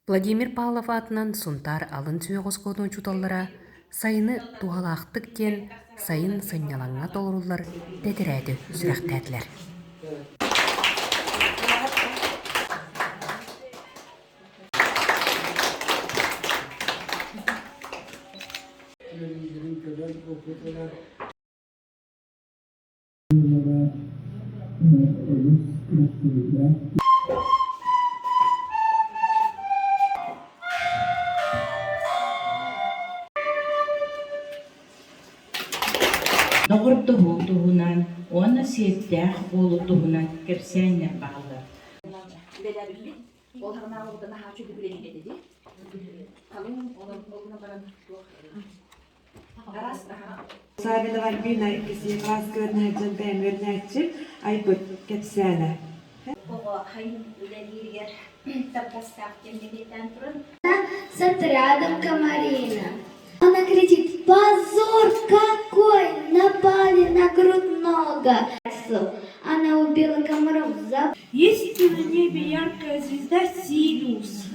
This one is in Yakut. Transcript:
Владимир Павлов аатынан Сунтаар алын сүһүөх оскуолатын учууталлара сайыны туһалаахтык диэн сайын сынньалаҥҥа толоруллар тэтэрээти сүрэхтээтилэр. Үлэлииллэрин көрөн опыт ылар. Доҕордоһуу туһунан уонна сиэрдээх буолуу туһунан кэпсээннэр бааллар. Ол ханаабыта наһаа үчүгэй этэ дии. Халыҥ онон ол гынан баран туох араас Саввинова Альбина иккис кылаас бэйэм үөрэнээччи айбыт кэпсээнэ. Оҕо хайын үлэлииригэр табыгастаах диэн бэлиэтээн туран. С отрядом комарина. Она кричит «Позор какой! Напали на грудного!» Она убила комаров за... Есть на небе яркая звезда Сириус.